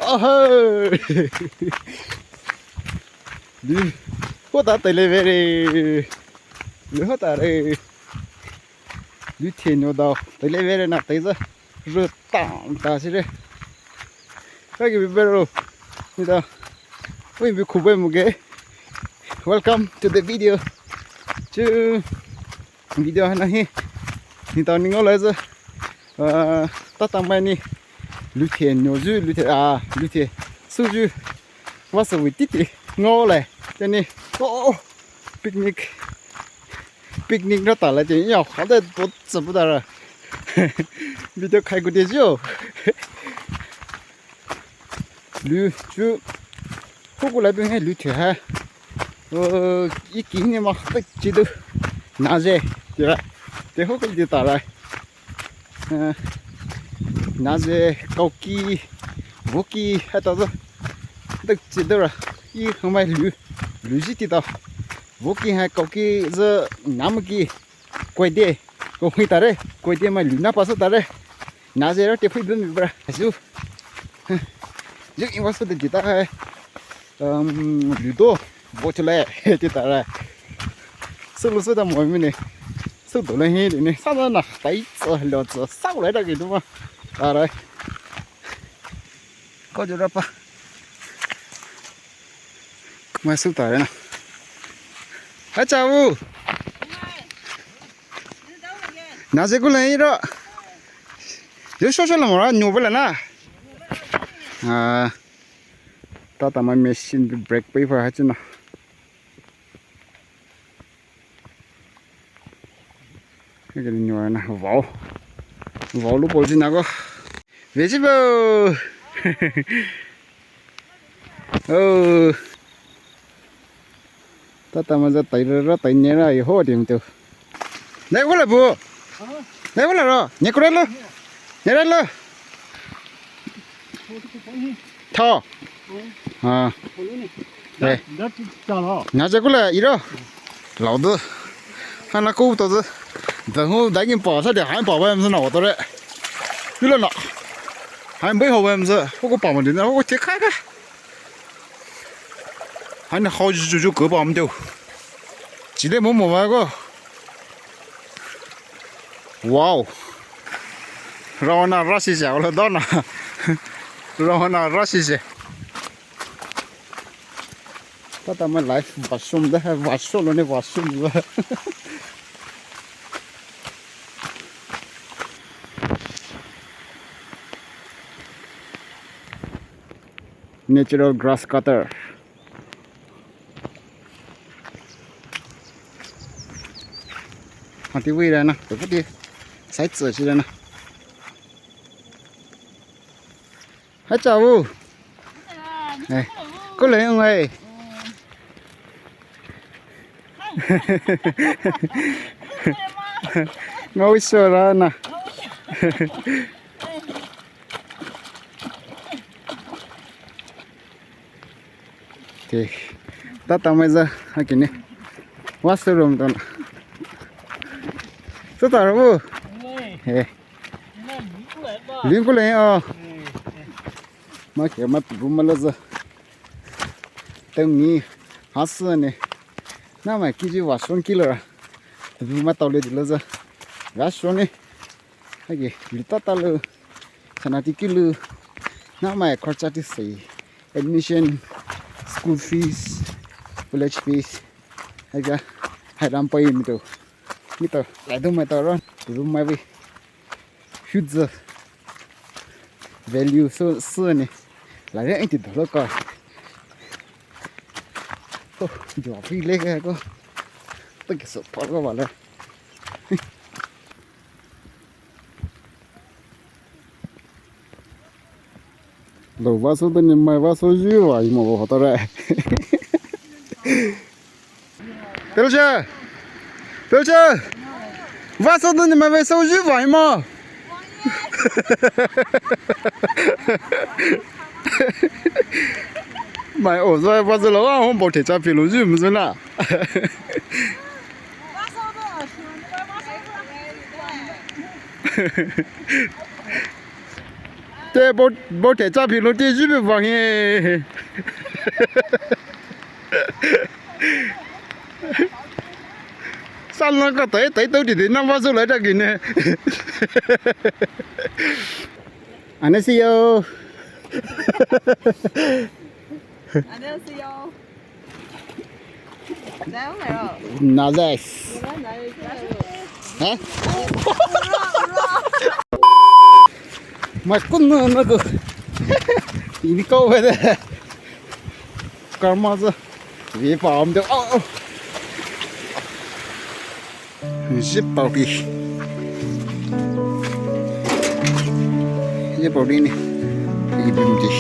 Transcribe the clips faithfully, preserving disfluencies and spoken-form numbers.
Ahai! Lu, hota tele vere. Lu hota re. Lu the no da. Tele vere na teza. Ru tam ta sire. Kagi bi bero. Ni da. Ui bi khube muge. Welcome to the video. Chu. Video hana hi. Ni ta ni ngole ze. Ah, tata mai ni. Luthe no zu, luthe, ah, luthe. Su zu. Wa se wi titi. Ngole. Teni. Oh, picnic. Picnic ra ta la teni. Ya, ha de to tsa bu da ra. Video khai ku de zu. Lu chu. Hoku la bing hai lu the hai. Oh, iki ni ma tak chi du. Na ze, tira. Te hoku di ta la. Eh, na ze, kauki, voki, hai ta zo. Tak chi du ra. I khang mai lu. Lu ji ti ta. Voki hai kauki ze namki. Koide, ko hui tare, koide mai lu na pasa tare. Na ze ra te phui bim bra. Zu. Zu in wasu de jita hai. Um, ludo, bochle, te tare. Su lu su da mo mi ne. Su do le hi ne. Sa da na, tai tsa, lo tsa, sa le da ki du ma. Tare. Ko ju ra pa. Mai su tare na. Hai cha u. Na ze ku le ro. Yo so so la mo ra nyu bela na. Ah. Tata mai machine bi brake paper ha chuna. Kini nyu na wow. Wow lu pol chuna ko. Veji bo. Oh. Tata maza tai ra ra tai ne ra i ho dim tu. Nai wala bu. Nai wala ro. Nye kura lo. Nye ra lo. Tho. Ah. Eh. Na ze kula iro. Lao de. Hana ku to de. De hu da gin pa sa de han pa wa mza na wa to re. Yula na. Han bai ho wa mza. Ko ko pa ma de na ko che kai ka. Hani hao ju ju ju ke bam deu. Chile mo mo ba ko. Wow. Rawana rasi ja wala dona. Rawana rasi ja. Tata mai life washroom da hai washroom lo ne washroom lo. Natural grass cutter. Hati wei ra na, to pati. Sai tsa shi ra na. Hai cha u. Eh, ko le ngai. Ngau so ra na. Te, tata mai za, akini. Washroom to na. Sa ta ro bu. Eh. Ling ku le o. Ma ke ma pu ma la za. Teng ni. Ha sa ne. Na ma ki ji washroom ki la. Pu ma tao le di la za. Washroom ne. Hage, lu tata lu, sanati kilu, na mai kharcha ti sei, admission, school fees, village fees, hage, hai ram pai mi to, mi to, lai do mai to ron, room mai vi, huge value so, so ni, lai re ti do lo ka, oh, jo fi le ka ko, to ke so pa ko ba le. Lo vaso de ni mai vaso yu wa imo bo hotore. Pelcha! Pelcha! Vaso de ni mai vaso yu wa imo. Mai o zo vaso lo wa hon bo te cha pilu yu mu zo na. Te bo, bo te cha pilu te yu be vang he. Sa na ka tai tai tau di de na vaso la ta ki ne. 안녕하세요. 안녕하세요. Nazares. Hä? Mai kun na na ko. Ini kau bede. Karma sa. Ve pa am de. Oh. Zip pau pi. Zip pau pi ni. Ibim di.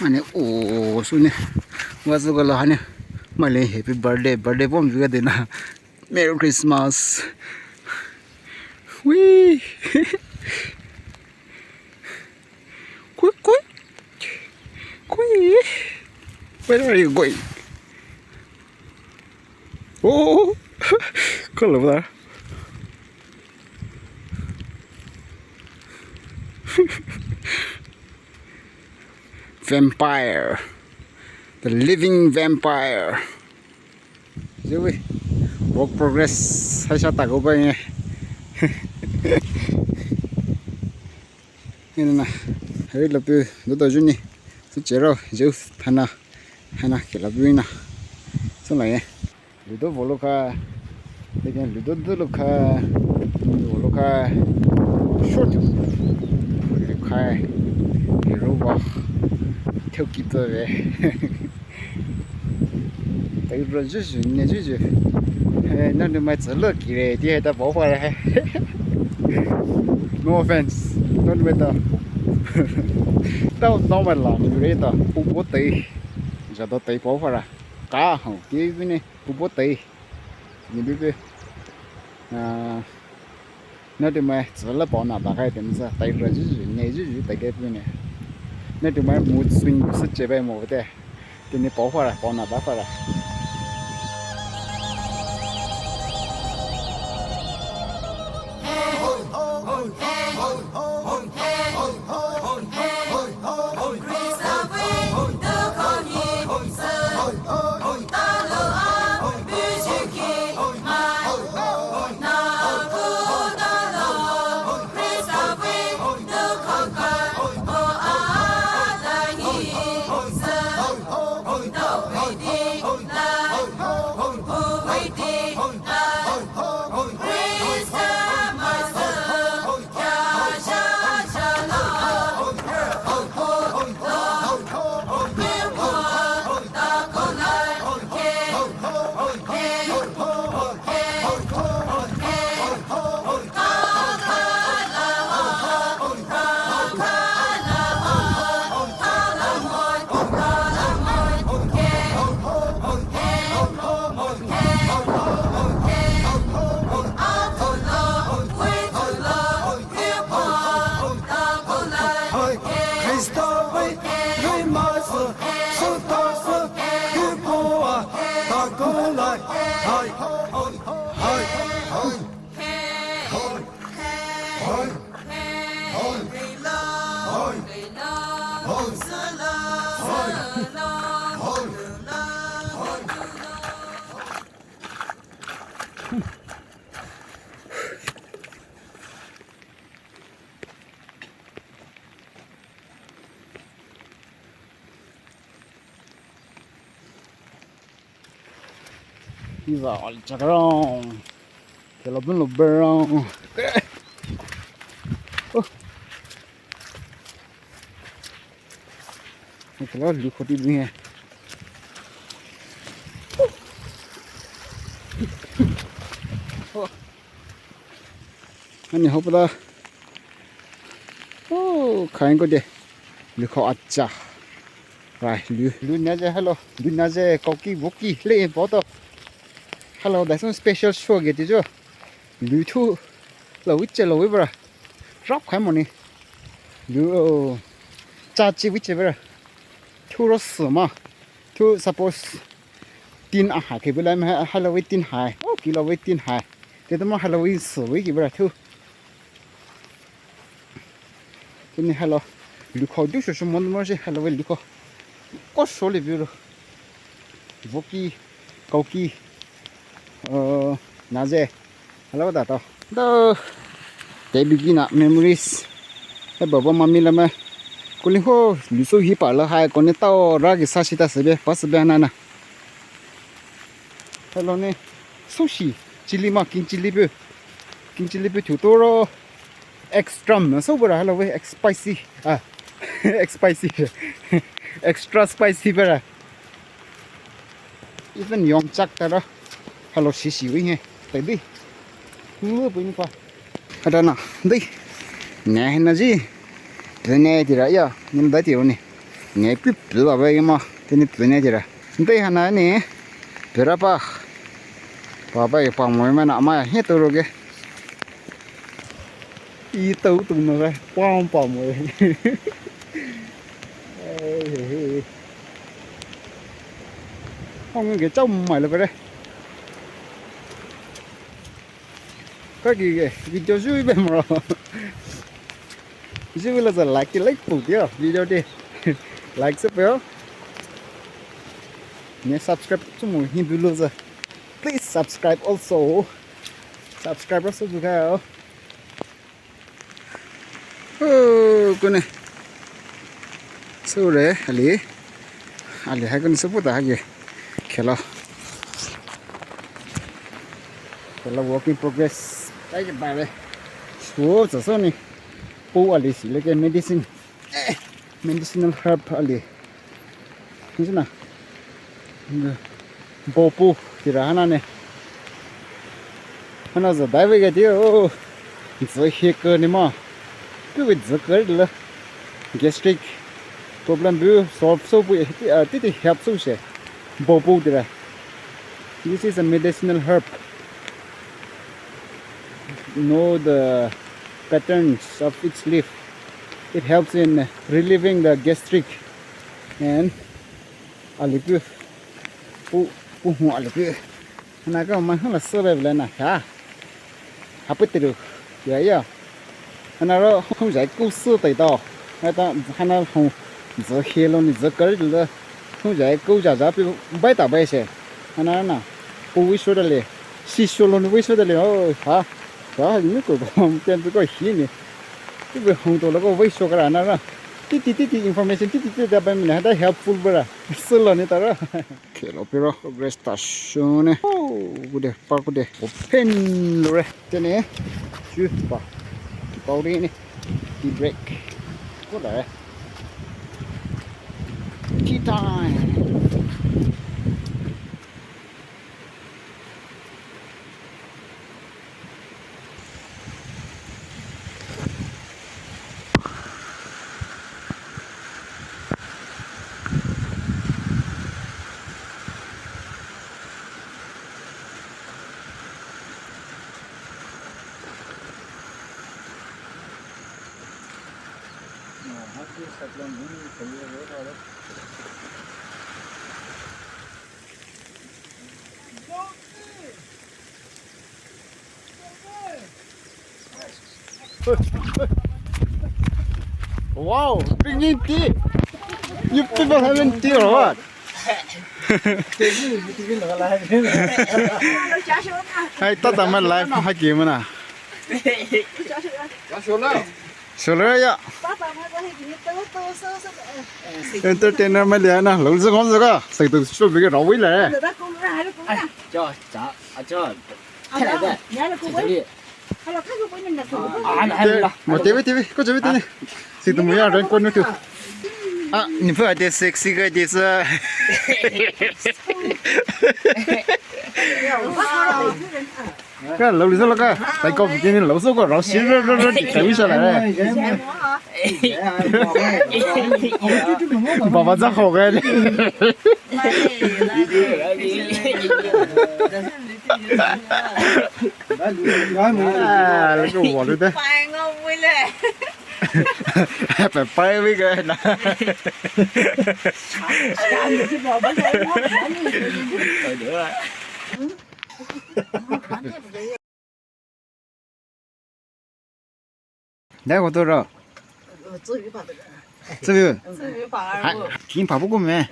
Ani o suni. Wazu galo hani. Male happy birthday, birthday pom juga dena. Merry Christmas. Wee. Kui, kui. Kui. Where are you going? Oh, color there. Vampire. The living vampire. Zui. Work progress. Hai sa ta ko ba ye. Ina na. Hari lapu do do juni. Su chero. Zui. Thana. Hana ke lapu ina. Su la ye. Ludo volo kha, lekin ludo dolo kha, volo kha, short. Volo kha, hero wa, theo kita ve. Tai ro juju, ne juju. Eh, na nu mai tsalo kire, ti hai ta bo fa ra hai. No offense, na nu mai ta. Ta no mai la, ni re ta, pu bo tai. Ja ta tai bo fa ra. Ka hau, ti vi ne. Pu bo tai. Ni bi bi. Ah, na de mai, tsala pao na ba kai tem sa, tai ra ji ji, ne ji ji, tai kai pu ne. Na de mai mood swing sa che bai mo te. Te ni pao fa ra, pao na ba fa ra. Iza ali chakarong. Kelo bun lo berong. Oh. Kelo lu khoti bun he. Oh. Ani hopa da. Oh, khain ko de. Lu kho acha. Rai, lu, lu na je, hello. Lu na je, koki, woki, le, boto. Hello, that's some special show get you. Lu thu. Lo wiche, lo wibra. Drop khai moni. Lu, oh. Cha chi wiche bra. Thu ro suma. Thu suppose. Tin a hai, ke bula me, hello, we tin hai. Oh, kilo we tin hai. Te to mo hello, we so, we ki bra thu. Tini hello, lukho du shosho mon mo shi hello we lukho. Ko shole biro. Woki, koki, uh, naze. Hello da to. Da. Te bigi na memories. He baba mami la me. Kuli ho luso hi pa la hai kone tao ra ki sa shi ta sebe, pa sebe na na. Hello ne. Sushi, chili ma, king chili bu. King chili bu thu toro. Extra ma so bura hello we ex spicy. Ah. Ex spicy. Extra spicy bura. Even yong chak tara. Hello shishi we he. Baby. Lu bu ni pa. Ada na. Dei. Ne na ji. Pune tira ya. Nim ba tiro ni. Ne pi pi ba ba ma. Tini Pune tira. Ndei hana ni, pera pa. Papa e pa mo me na ma he to ro ge. I to to no ge, pa pa mo. Hong ge chau mai lo pere. Ka ki ge, video ju be mo. Ju la za like, like pu dia, video de. Like se pe. Ne subscribe to mo hi bu lo za. Please subscribe also. Subscribe also ju ka. Oh, kone. Sure, ali. Ali hai kone support ha ge. Khelo. Khelo work in progress. Ai ke bare. So, so, so ni. Po ali si le ke medicine. Eh, medicinal herb ali. Ni na. Bopu tira hana ne. Hana za dai ve ga ti o. Zai he ke ni ma. Pu ve zai ke la. Gastric problem bu solve so bu ti ti help so she. Bopu tira. This is a medicinal herb. Know the patterns of its leaf. It helps in relieving the gastric and alipu pu pu hu alipu. Na ka ma hala sebe bla na ha. Hapu tiru. Ya ya. Hana ro hong zai ku su tai to. Hana ta hana hong zai he lo ni zai kar lo. Hong zai ku za za pi bai ta bai se. Hana na. Ku wi so da le. Si so lo ni wi so da le. Oh ha. Ha ni ko ko ten ko hi ni. Ti wi hong to lo ko wi so kara na na. Ti ti ti ti information ti ti ti da ba mi na da helpful bra. Su lo ni ta ra. Khelo piro progress ta shone. Oh, kude, park kude. Open lo re. Tene. Chu pa. Pauri ni. Tea break. Kude. Tea time. Wow, drinking tea. You people having tea or what? Hai, tata ma live ha ki mana. Sholaya. Entertainer mai le na, lo zhe gong zhe ga, sai tu shu bi ge rao wei le. Mo T V, T V, ko T V tini. Si tu mo ya ran ko nu tu. Ah, ni fu ade sexy ga de sa. Ka lo li sa la ka. Tai ko tini lo so ko rao shi ro ro ro di tai wi sa la. Baba za ho ga. Ah, lo ko wa lo de. Pai ngo mo le. Pai pai wi ga na. Dai ko to ro. Tsuyu. Hai, kin pa bu ko me.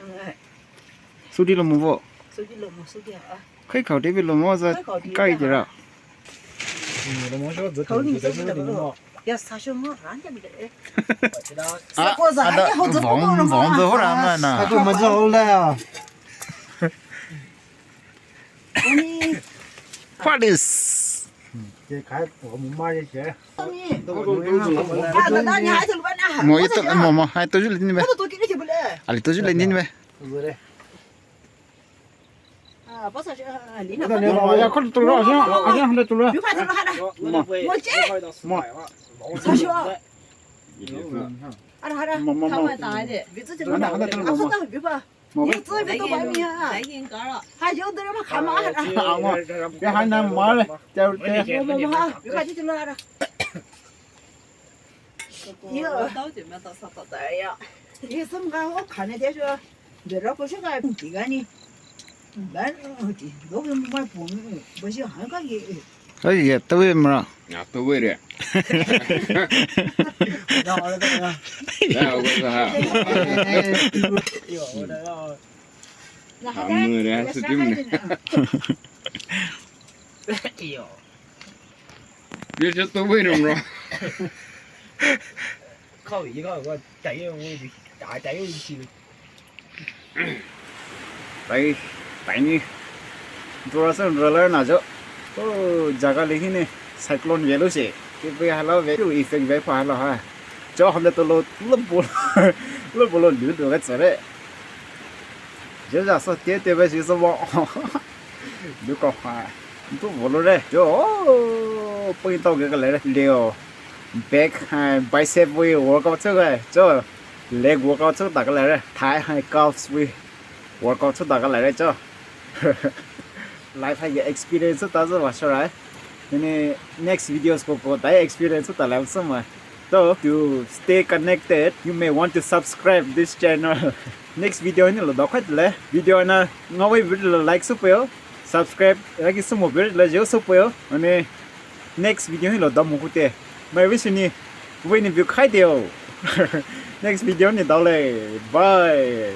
Sudi lo mo vo. Kai khao de bi lo mo za kai de ra. Ya sa shu mo ran de bi de. Ah, ada vom vom to ho ra ma na. Parties. Mo ito mo mo hai to jule ni be. Ali to jule ni be. Ya ko to ro ya ya hande to ro. Mo. Mo. Mo mo mo. Ai, ya, tawai mara. Ya, tawai re. Amu re, ha, su dim ne. Yo. Yo, yo, tawai re mara. Khao yi khao ko tai yo wo di, tai tai yo di. Tai, tai ni. Dura sa dura la na jo. Oh, jaga le hi ne cyclone velo se. Ke pe hala ve effect ve pa hala ha. Jo hale to lo lo bo lo bo lo lu do ga tsare. Jo ja sa te te ve si so bo. Lu ko ha. Tu bo lo re. Jo. Poi tao ke ka le re. Leo. Back, uh, bicep wi workout chu ga, chu leg workout chu ta ka la re, thigh hai calves wi workout chu ta ka la re chu. Life hai experience ta chu wa sha rai. Ini next videos ko ko tai experience ta la chu ma. So to stay connected, you may want to subscribe this channel. Next video hini lo dao khai le. Video na ngawei video lo like su peo, subscribe ra ki su mo video lo jo su peo. Ani next video hini lo dao mo kute. Mai wish ni wei ni view khai deo. Next video ni dao le. Bye.